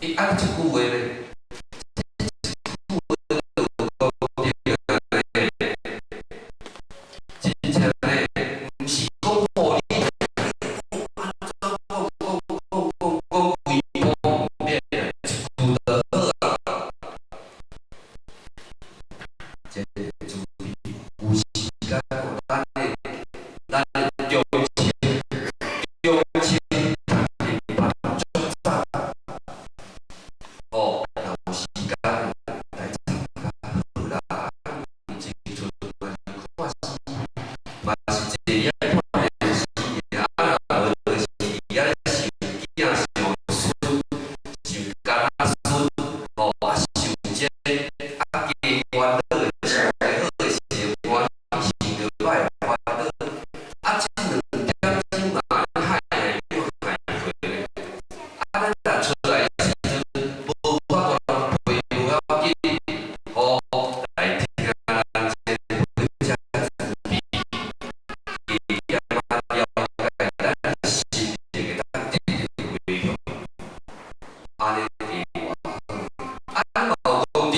伊按一句話咧，這一句話就有講著咧，真正咧，毋是講予你按怎講講講講講規晡毋免，一句就好啊。這個慈悲有時間，咱的中秋，中秋讀足早，哦，若有時間來參加好啦。這陣嘛是看戲，嘛是坐遐看電視爾，啊若無就是佇遐想囝想孫，想干仔孫，哦，啊想這啊加煩惱的，想會好的是會歡喜，想著歹會煩惱。啊，這2點鐘嘛害來又害過咧。啊，咱若出來時陣，無法度人陪無要緊，哦，來聽咱這個佛家慈悲，加減仔了解咱心靈會當得著回向，按呢加偌好。啊，咱嘛有功德，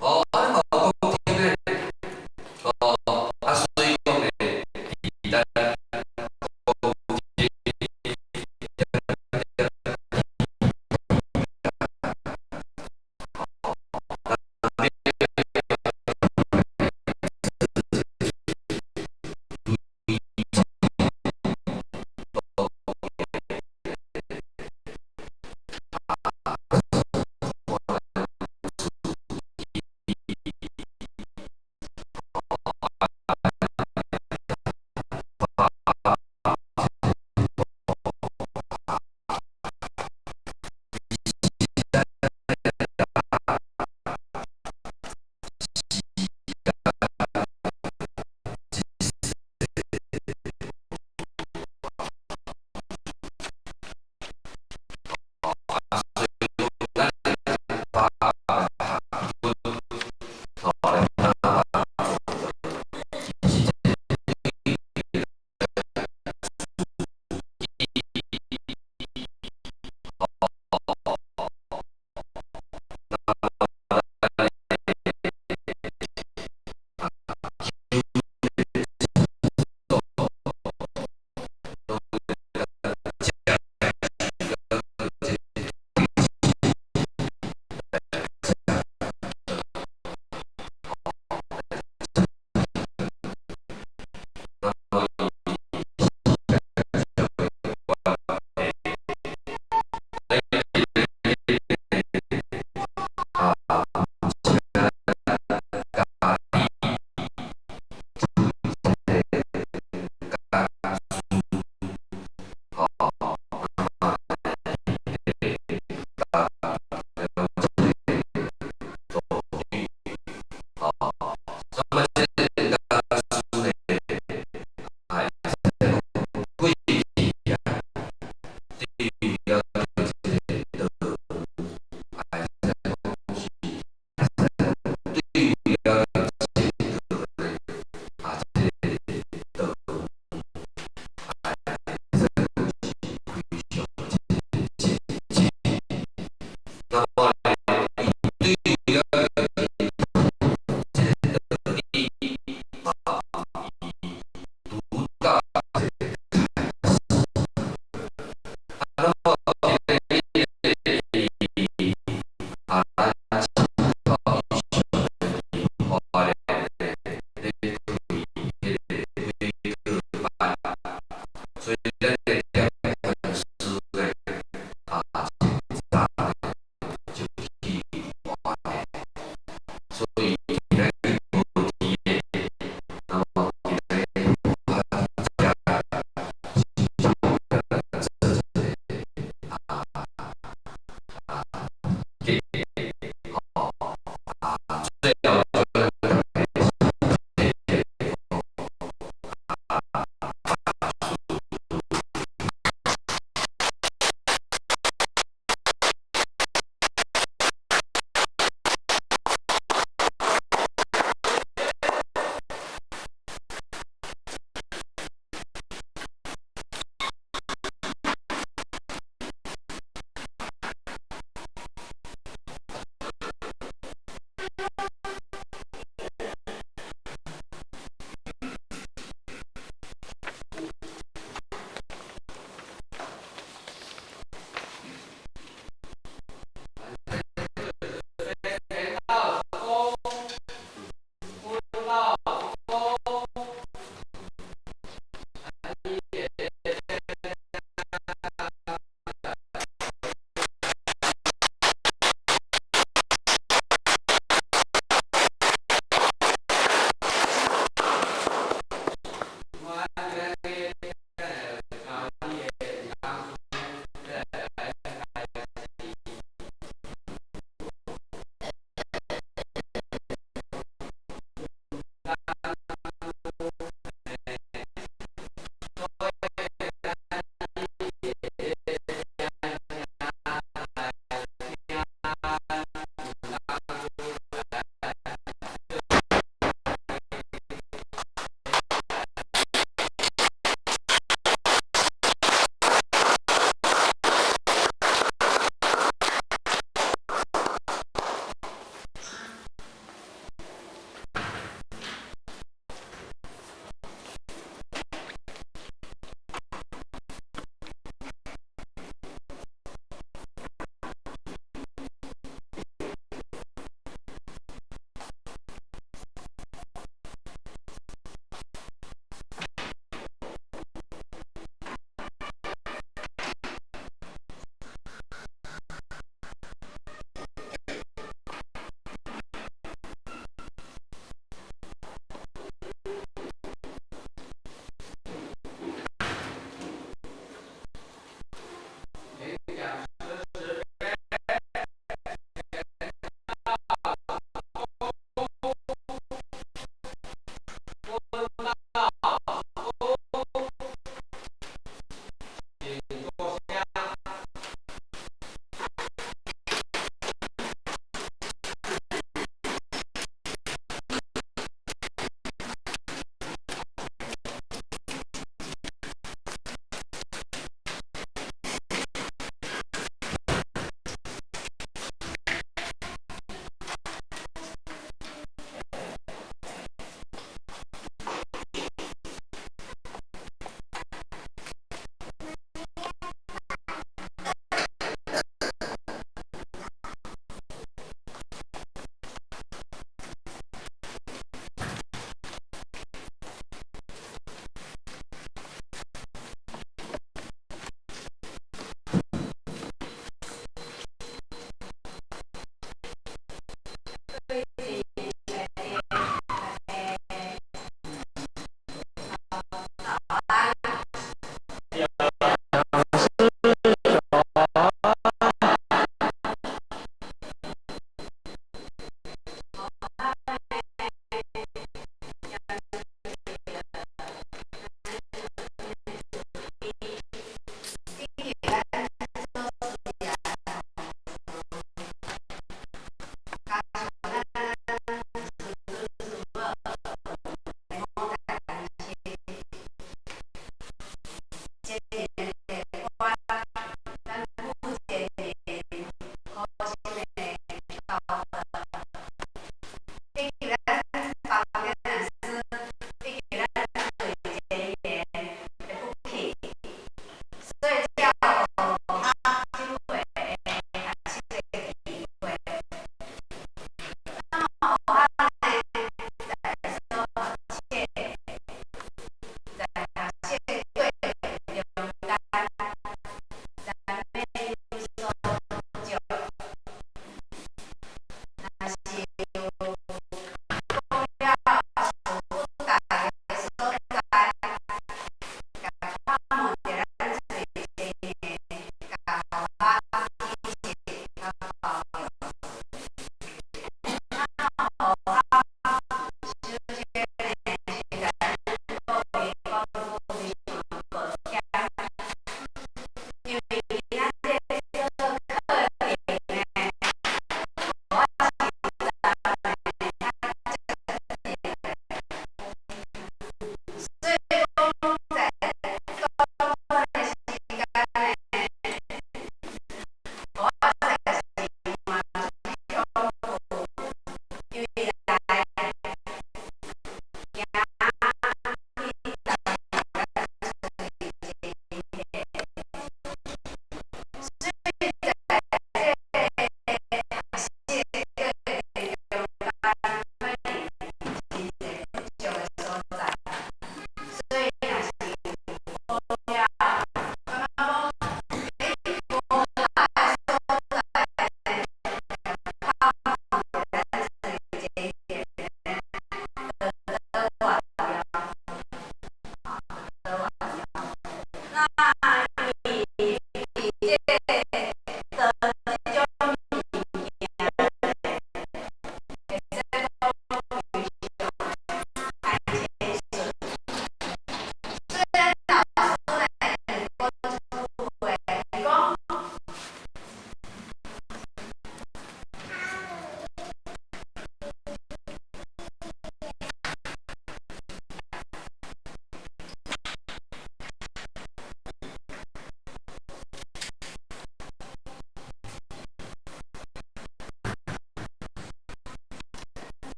哦，按呢嘛有功德呢。哦，啊，所以講呢，佇咱功德點點。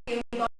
經過